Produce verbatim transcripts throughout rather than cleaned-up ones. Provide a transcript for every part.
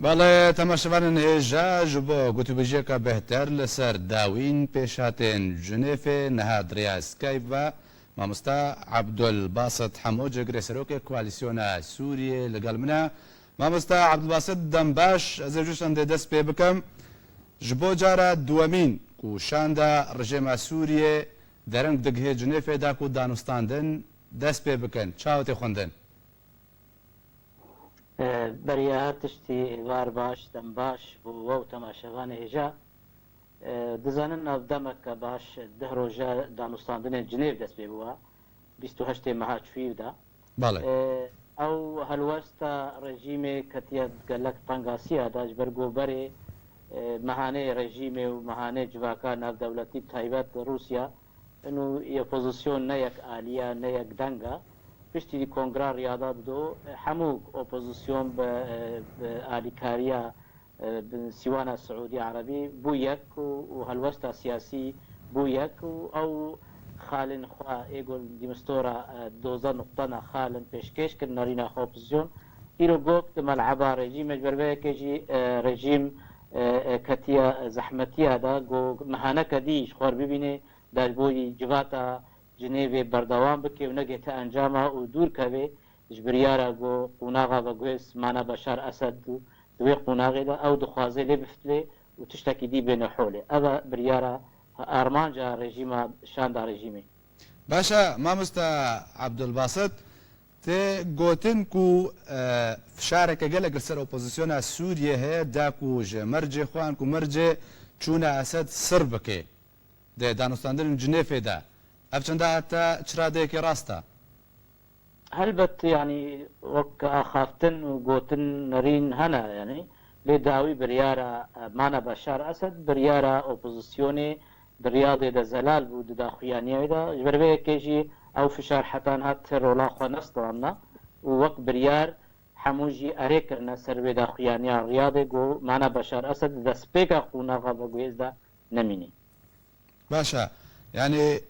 Belê, temaşevanên hêja, ji bo gotûbêjiyeke bêhtir li ser dawîn pêşhatên Cinêfê niha di rêya Skype ve mamosta Abdulbasit Hemo, cihgirê serokê Koalîsyona Sûriyê, li gel min e. Mamosta Abdulbasit, dem baş, ez ê ji şandê dest pê bikim. Ji bo cara duwemîn ku şanda rejêma Sûriyê dereng digihê Cinêfê da ku danûstandin dest pê bikin, çawa tê xwendin? E, beriya her tiştî, êvar baş, dem baş bo we û temaşevanê hêja. E, dizanin nav demeke baş, deh roja danûstandinên Cinêv dest pê bûwa, bîst û heştê meha çûyî de. Belê. E, ew helwesta rejîmê ketiye gelek tengasiya de, ji ber ku berê, e, mehanê rejîmê û mehanê civaka navdewletî, bi taybet Rûsya, inu opozîsyon ne yek alî ye, ne yek deng e. Piştî kongra riyada dido, hemû opozîsyon bi, bi alîkariya, bi Sîwana Siûdî Erebî bû yek û, û helwesta siyasî bû yek û ew xalên xwe ê ku dîmistora, dozdeh nuqtana xal in pêşkêş kir nerîna xwe opozîsyon. Îro got di meleba rejîmê, ji ber vê yekê jî, rejîm, ketiye zehmetiya de, ku mehaneke dî ji xwe re bibîne, da ji bo civata Cinêvê berdewam bike û negihte encama û dûr keve ji biryara ku qonaxa veguhêz mana Beşar Esed û di wê qonaxê de ew dixwaze lê bifitilê û tiştekî dî bêne holê. Ev e biryara armanca rejîma, şanda rejîmê. Baş e, mamosta Abdulbasit, tê gotin ku, e, fişareke gelek li ser opozîsyona Sûriyê heye, da ku ji mercê xwe an ku mercê çûna Esed sir bike. Di danûstandinên Cinêfê de ev çenda heta çi radeyekê rast e? Helbet, yanî wek axaftin û gotin nerîn hene, yanî lê dawî biryara, e, mana Beşar Esed, biryara opozîsyonê di Riyadê de zelal bû di daxuyaniyê de. Ji ber vê yekê jî ew fişar heta niha ti rola xwe nestewandina û wek biryar hemû jî erê kirine ser vê daxuyaniya Riyadê ku mana Beşar Esed di destpêka qonaxa veguhêz de nemînî. Baş e. Yanî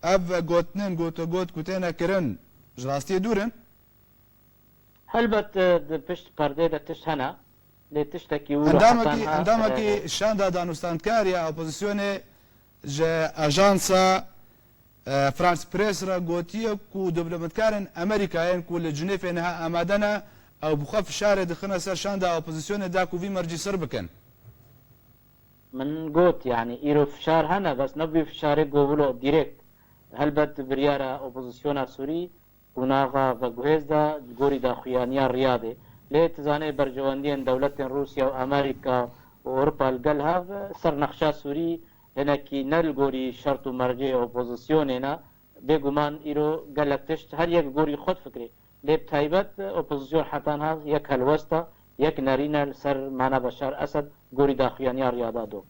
ev gotinên gotogot ku têne kirin ji rastiyê dûr in? Helbet, e, di pişt perdê de tişt hene. Lê tiştekî wilo Endamekî, heta niha, endamekî e, şanda danûstandkar ya opozîsyonê ji ajansa, e, France Press re gotiye ku diplomatkarên Amerîkayên ku li Cinêfê niha amade ne, ew bi xwe fişarê dixine ser şanda opozîsyonê da ku vî mercî sir bikin. Min got, yanî îro fişar hene, bes ne bi vî fişarê ku wilo dîrekt. Helbet biryara opozîsyona Sûrî qonaxa veguhêz de di gorî daxuyaniya Riyadê. Lê tu zanê berjewendiyên dewletên Rûsya û Amerîka û Ewropa li gel hev ser nexşa Sûrî hinekî ne li gorî şert û mercê opozîsyonê ne. Bêguman îro gelek tişt her yek gorî xwe difikirê. Lê bi taybet opozîsyon heta niha yek helwesta, yek nerîne li ser mana Beşar Esed gorî daxuyaniya Riyada do.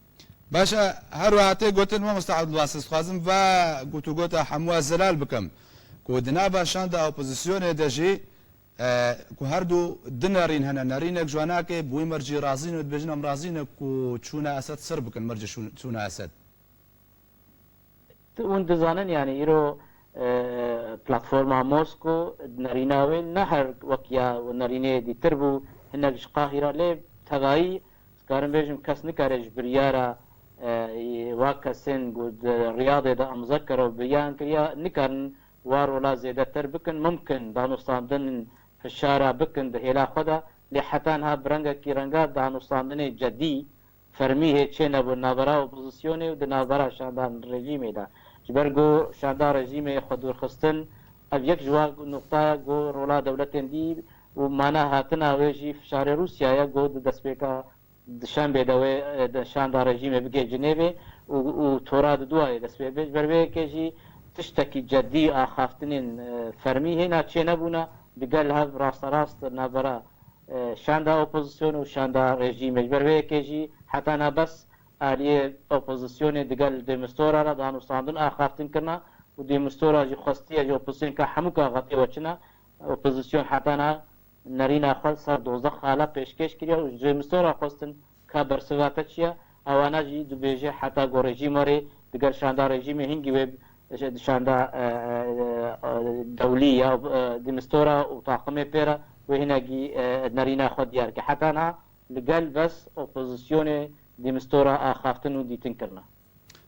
Baş e, her wiha tê gotin, mamosta Abdulbasit, dixwazim va gotûgota hemûa zelal bikim ku di nava şanda opozîsyonê de jî, e, ku her du di nerîn hene, nerînek ji wan nake, bi wî mercî razî ne, dibêjin em razî ne ku çûna Esed sir bikin, mercê şû-, çûna Esed. Hûn dizanin, yanî îro, e, platforma Mosko nerîna wê ne her wek ya nerînê dîtir bû, hinek ji Qahîra, lê tevayî, dikarim bêjim, kes nikare ji biryara, e, wa kesên ku di Riyadê de imze kire û biyan kiriya, nikarin wa rola zêdetir bikin. Mimkin danûstandin fişara bikin di hêla xwe de, lê heta niha bi rengekî renga danûstandinê cedî fermî hê çênebûn navbera opozîsyonê û di navbera şandan rejîmê de. Ji ber ku şanda rejîmê xwe dûrxistin, ev yek ji wan nuqtaya ku rola dewletên dî û mana hatina wê jî fişarê Rûsya ye ku di destpêka dişembê de wê, e, di şanda rejîmê bike Cinêvê û, û tora di duayê dest pê be. Ji ber vê yekê jî tiştekî cedî axaftinên, e, fermî hêna çênebûne, digel hev rasterast navbera e, şanda opozîsyonê û şanda rejîmê. Ji ber vê yekê jî heta niha bes aliyê opozîsyonê digel Dêmistora re danûstandin axaftin kirina û Dêmistora jî xwestiye ji opozîsyonê ka hemû ka xetê we çi ne. Opozîsyon heta niha nerîna xwe ser dozdeh xala pêşkêş kiriye û ji Dêmistora xwestin ka bersiva te çi ye? Ewana jî dibêje heta ku rejîm werê digel şanda rejîmê hingî wê ji şanda, e, e, e, dewlî ya, e, Dêmistora û taqimê pê re wê hinekî, e, nerîna xwe diyar ke. Heta niha li gel bes opozisyonê Dîmistora axaftin û dîtin kirine.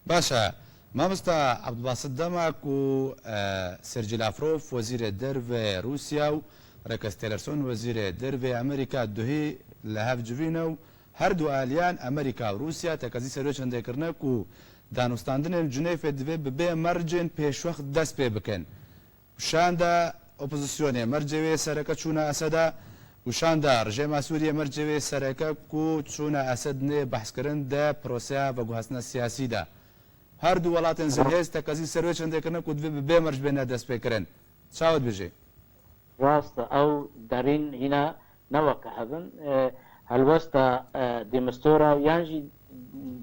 Baş e. Mamosta Ebdulbasit, dema ku e, Sergî Lavrov, wezîrê derve Rûsya û Rex Tillerson, wezîrê derve Amerîka, duhî li hev civîne û her du aliyan, Amerîka û Rûsya, tekezî ser wê çendê kirine ku danûstandinên Cinêfê divê bi bê mercên pêşwext dest pê bikin. Şanda opozisyonê mercê wê sereke çûna Eseda û şanda rejêma Sûriyê mercê wê sereke ku çûna Esed nê behskirin de proseya veguhestina siyasî de. Her du welatên zilhêz tekezî ser wê çendê kirine ku divê bi bê merc bêne destpêkirin. Çawa dibêjî? Rast e, ew derîn hîna ne weke hev in. E, helwesta e, Dîmistora yan jî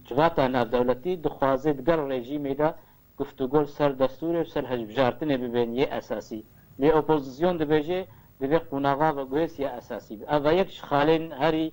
civata navdewletî dixwaze di gel rejîmê de guftûgo li ser destûrê û ser hilbijartinê bibên yê esasî. Lê opozîsyon dibêje divê qonaxa veguhêz ya esasî be. Ev e yek ji xalên herî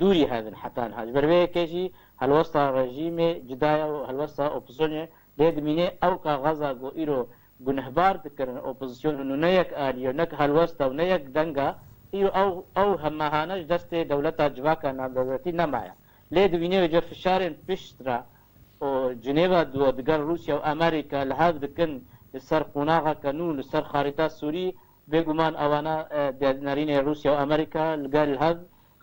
dûrî hev in heta niha. Ji ber vê yekê jî helwesta rejîmê cuda ye û helwesta opozîsyonê lê dimîne. Ew kaxeza ku îro gunehbar dikirin opozîsyon û ne yek alî ye, ne helwesta û ne yek deng e, îro ew, ew hemahane ji destê dewleta civaka navdewletî nemaye. Lê divîne wêce fişarên pişt re û Cinêva du digel Rûsya û Amerîka li hev dikin li ser qonaxeke nû, li ser xarîta Sûrî, bêguman ewana e, de nerînê Rûsya û Amerîka li gel hev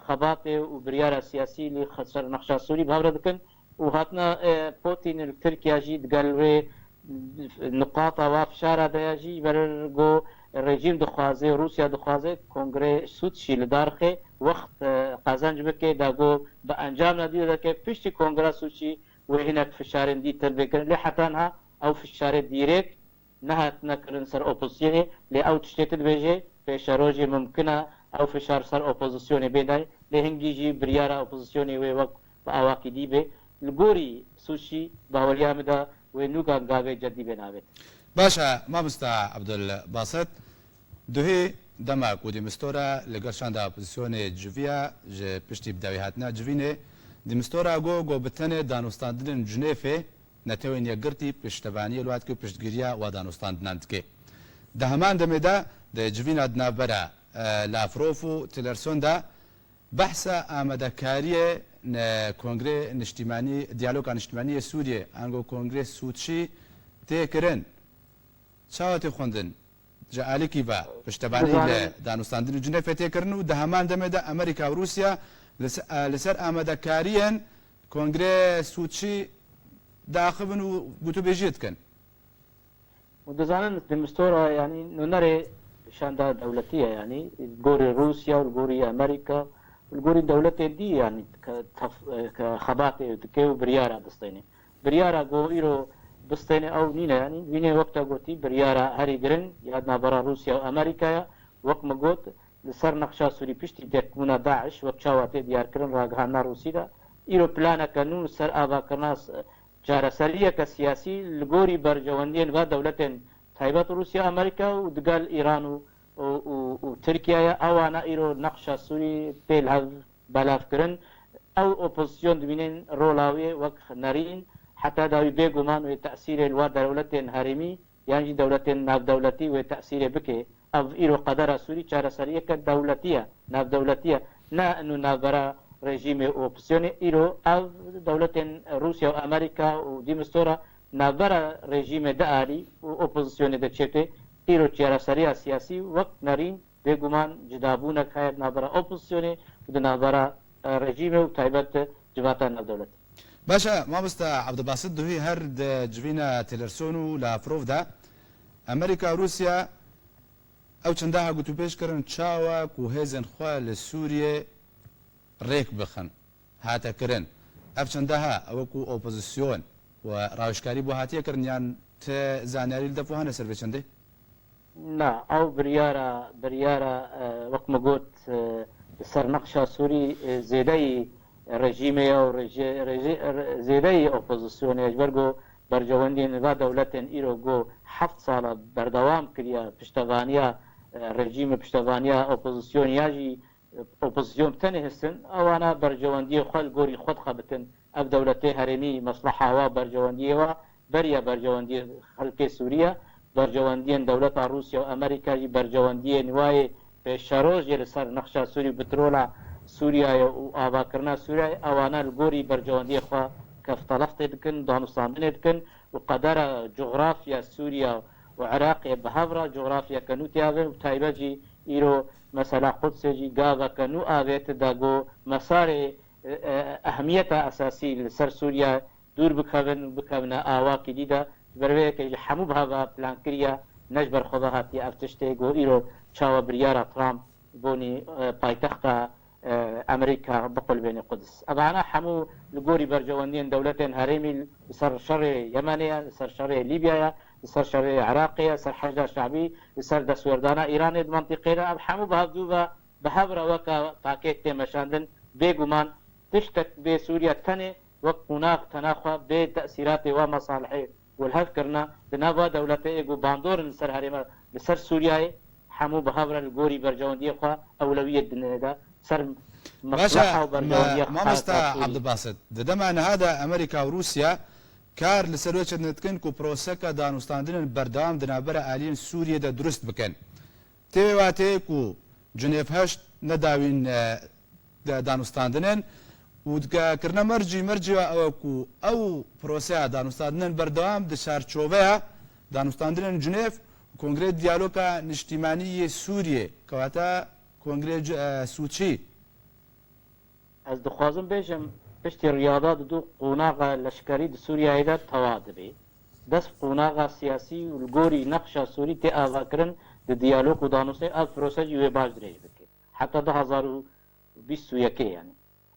xebatê û biryara siyasî li ser nexşa Sûrî bi hev re dikin û hatina e, Putin li Tirkiye jî digel wê nuqata wa fişara de ye jî, ji ber ku rejîm dixwaze, Rûsya dixwaze Kongrê Sûçî li dar xê wext e, qezenc bike, da ku bi encam nedî derke. Piştî Kongra Sûçî wê hinek fişarên dî tir bê kirin. Lê heta niha ew fişarê dîrêk nehatine kirin ser opozîsyonê, lê ew tiştê tu dibêje pêşerojê mimkin e ew fişar ser opozîsyonê bê dayîn, lê hingî jî biryara opozîsyonê wê wek bi awakî dî bê. Li gorî Sûçî baweriya min de wê nûkan gavê cedî bê navêt. Baş e, mamosta Ebdulbasit. Duhê dema ku Dîmistora li gel şanda opozîsyonê civiya, ji piştî bi dawî hatina civînê, Dîmistora got, got bi tenê danûstandinên Cinêfê, Netewên Yekgirtî piştevaniyê li wa dike û piştgiriya wa danûstandinan dike. Di heman demê de di civîna di navbera e, Lavrov û Tillerson de behsa amadekariyê ne Kongrê Niştîmanî, Diyaloga Niştîmanî yê Sûriyê, ango Kongrê Sûçî tê kirin. Çawa tê xwendin? Ji alîkî ve piştevanî li danûstandinê Cinêfê tê kirin û di heman demê de Amerîka û Rûsya li se- e, li ser amadekariyên Kongrê Sûçî diaxivin û gotûbêjiyê dikin. Û dizanin Dîmistora, yanî nûnerê şanda dewletî ye, yanî li gorî Rûsya û li gorî Amerîka û li gorî dewletê dî, yanî ke tef- ke xebatê dike û biryara distêne. Biryara ku îro bistêne ew nîne, yanî vînê wekta gotî biryara herî giring ya di navbera Rûsya û Amerîka ye. Wek min got, li ser nexşa Sûrî piştî têkbûna DAIŞ, wek çawa tê diyarkirin ragihandina Rûsî de, îro planeke nû li ser avakirina s- çareseriyeke siyasî li gorî berjewendiyên va dewletên taybet Rûsya, Amerîka û digel Îran û, û, û, û Tirkiye ye. Ewana îro nexşa Sûrî tê li hev belavkirin. Ew opozîsyon dibînin rola wê wek nerîn, heta dawî bêguman wê tesîrê li wa dewletên herêmî yan jî dewletên navdewletî wê tesîrê bike. Ev îro qedera Sûrî çareseriyeke dewletî ye, navdewletî ye, ne ino navbera rejîmê û opozîsyonê. Îro ev dewletên Rûsya û Amerîka û Dîmistora navbera rejîmê dialî û opozîsyonê de çêtê. Îro çareseriya siyasî wek nerîn bêguman cudabûnek heye di navbera opozîsyonê û di navbera e, rejîmê û taybet civata navdewletî. Baş e, mamosta Ebdulbasit, duhî her di civîna Tillerson û Lavrov de Amerîka û Rûsya ew çenda ha gotûbêj kirin çawa ku hêzên xwe li Sûriyê rêk bixin, hate kirin. Ev çenda ha ew ku opozîsyon û rawişkarî bo hatiye kirin yan ti zanyarî li def û hene ser vê çendê? Na, ew biryara, biryara e, wek min got, e, li ser nexşa Sûrî e, zêdeyî rejîmê ye û reji, reji, re, zêdeyî opozisyonê ye. Ji ber ku berjewendiyên va dewletên îro ku heft sala berdewam kiriya piştevaniya e, rejîmê, piştevaniya opozisyonê ya jî e, opozisyon bi tenê histin, ewana berjewendiyê xwe li gorî xwe dixebitin. Ev dewletê herêmî mesleha wa, berjewendiyê wa beriya berjewendiyê xelkê Sûrî ye. Berjewendiyên dewleta Rûsya û Amerîka jî berjewendiyên wa yê pêşerojê li ser nexşa Sûrî û petrola Sûriyayê û avakirina Sûriyayê, ewana li gorî berjewendiyê xwe keftelextê dikin, danûstandinê dikin û qedera cografya Sûriya û Iraqê bi hev re cografyeke nû tê avê û taybet jî îro mesela Qudsê jî gaveke nû avête da ku mesarê, e, e, ehmiyeta esasî li ser Sûriya dûr bikevin û bikevine awakî dî de, ji ber vê yekê jî hemû bi hev re plan kiriye, ne ji ber xwe ve hatiye ev tiştê ku îro çawa biryara Trump bonî, e, paytexta, e, Amerîka biqulbêne Quds. Evana hemû li gorî berjewendiyên dewletên herêmî li ser şerê Yemenê ye, li ser şerê Lîbya ye, li ser şerê Iraqê ye, ser Heşda Şabî, li ser destwerdana Îranê di mentiqê de, ev hemû bi hev dû ve, bi hev re weke pakêt tê meşandin. Bêguman tiştek bê Sûriye tenê wek qonax tena xwe bê tesîratê wa mesalihê welhev kirina di nava dewletê ê ku bandor in li ser herêma, li ser Sûriyeyê, hemû bi hev re li gorî berjewendiyê xwe ewlewiyê dine de ser Baş e, mesleha û berjewendiya me-, mamosta xwe Sûriyê. Abdulbasit, di dema niha de Amerîka û Rûsya kar li ser wê çêdikin ku proseka danûstandinên berdewam di navbera aliyên Sûriyê de durust bikin. Tê wê wateyê ku Cinêv heşt ne dawîn, e, de danûstandinên û dike kirine mercî, mercî wa ew e ku ew proseya danûstandinên berdewam di çarçoveya danûstandinên Cinêv û Kongrê Diyaloga Niştîmanî yê Sûriyê, kewata Kongrê C-, e, Sûçî. Ez dixwazim bêjim, piştî riyada didu qonaxa leşkerî di Sûriyeyê de tewa dibê. Dest qonaxa siyasî û li gorî nexşa Sûrî tê avakirin di diyalog û danûstê ev prose jî wê baş dirêj bike. Heta du hazar û bîst û yekê yani.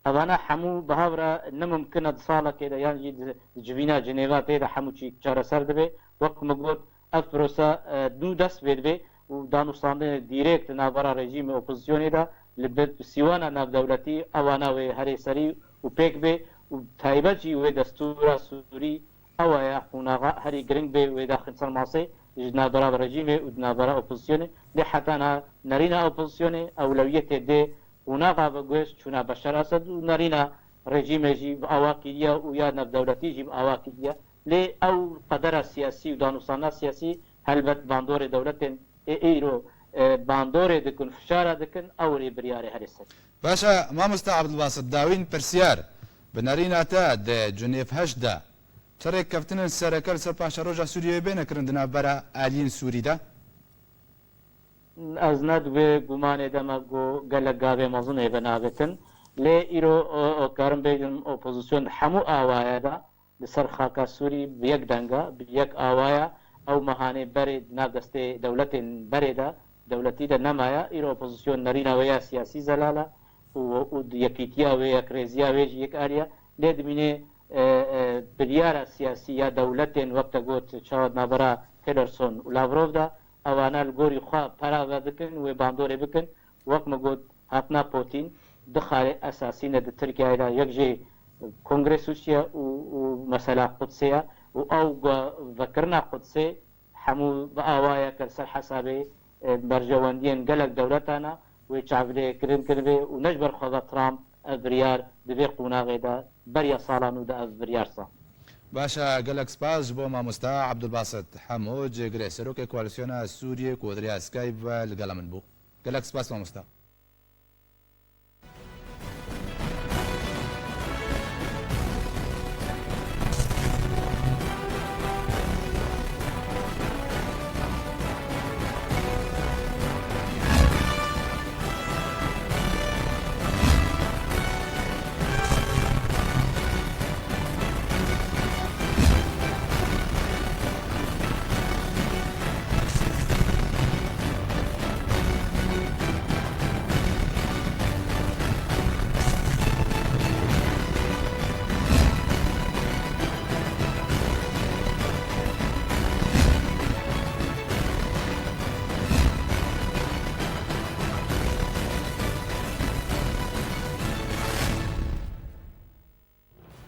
Evana hemû bi hev re ne mimkin e di salekê de yan jî di, di civîna Cinêva tê de hemû çî çareser dibe. Wek min got, ev prose, e, nû dest pê dibe û danûstandinê dîrêk di navbera rejîmê opozisyonê de li bi sîwana navdewletî ewana wê herê serî û pêk bê û taybet jî wê destûra Sûrî ew e ya qonaxa herî giring bê wê daxin ser masê ji navbera rejîmê û di navbera opozisyonê. Lê heta niha nerîna opozisyonê ewlewiyetê dê qonaxa veguhêz çûna Beşar Esed û nerîna rejîmê jî bi awa kiriye û ya navdewletî jî bi awa kiriye. Lê ew qedera siyasî û danûstana siyasî helbet bandorê dewletên ê îro, e, bandorê dikin, fişara dikin, ew rê biryarê herê ser. Baş e, mamosta Abdulbasit, dawîn pirsiyar, bi nerîna te di Cinêv heşt de çi rêkeftinên sereke li ser paşeroja Sûriyeyê bêne kirin di navbera aliyên Sûrî de? Ez ne di wê gumanê de me ku gelek gavê mezin ê ve navêtin. Lê îro, o, o, karim bêjim, opozîsyon di hemû awaya de li ser xaka Sûrî bi yek deng e, bi yek awa ye. Ew mehanê berê di nav destê dewletên berê de, dewletî de nemaye. Îro opozîsyon nerîna wê ya siyasî zelal e û, û di yekîtiya wê, yekrêziya wê jî yek alî ye. Lê dimînê, e, e, biryara siyasî ya dewletên wek te got çawa di navbera Tillerson û Lavrov de, ewana li gorî xwe pera vedikin, wê bandorê bikin. Wek min got, hatina Putin du xalê esasî ne di Tirkiyeyê de, yek jê Kongrê Sûçiye û, û mesela Qudsê ye û ew ku vekirina Qudsê hemû bi awayeke li ser hesabê, e, berjewendiyên gelek dewletan e, wê çavdêkirin kiribê û ne ji ber xwe ve Trump ev biryar di vê qonaxê de beriya sala nû de ev biryar sa. Baş e, gelek spas ji bo mamosta Abdulbasit Hemo, cêgirê serokê Koalîsyona Sûriyê ku di riya Skype ve li gela min bû. Gelek spas mamosta.